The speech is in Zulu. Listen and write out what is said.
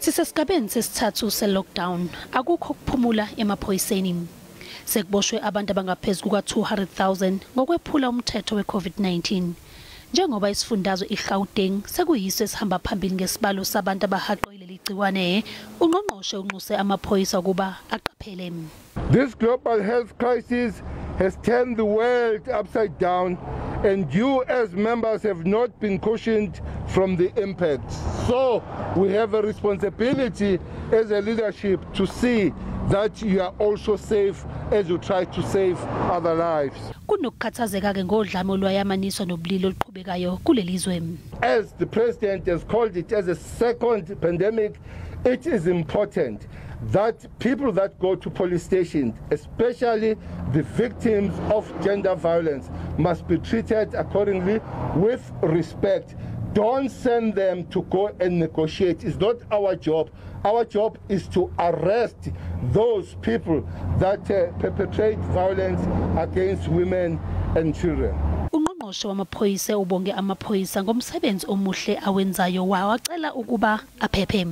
Sisesigabeni sesithathu se-lockdown, akukho kuphumula emaphoyiseni. Sekuboshwe abantu abangaphezu kuka-200,000 ngokwephula umthetho we-COVID-19. Njengoba isifundazwe iGauteng sekuyiso esihamba phambili ngesibalo sabantu abahaqwe leli gciwane, ungqongqoshe unxuse amaphoyisa ukuba aqaphele. This global health crisis has turned the world upside down, and you as members have not been cushioned from the impact. So we have a responsibility as a leadership to see that you are also safe as you try to save other lives. Kunokukhathazeka-ke ngodlame olwayamaniswa nobulili oluqhubekayo kuleli zwe. As the president has called it as a second pandemic, it is important that people that go to police stations, especially the victims of gender violence, must be treated accordingly with respect. Don't send them to go and negotiate. It's not our job. Our job is to arrest those people that perpetrate violence against women and children. Ungqongqoshe wamaphoyisa ubonge amaphoyisa ngomsebenzi omuhle awenzayo, wawacela ukuba aphephe.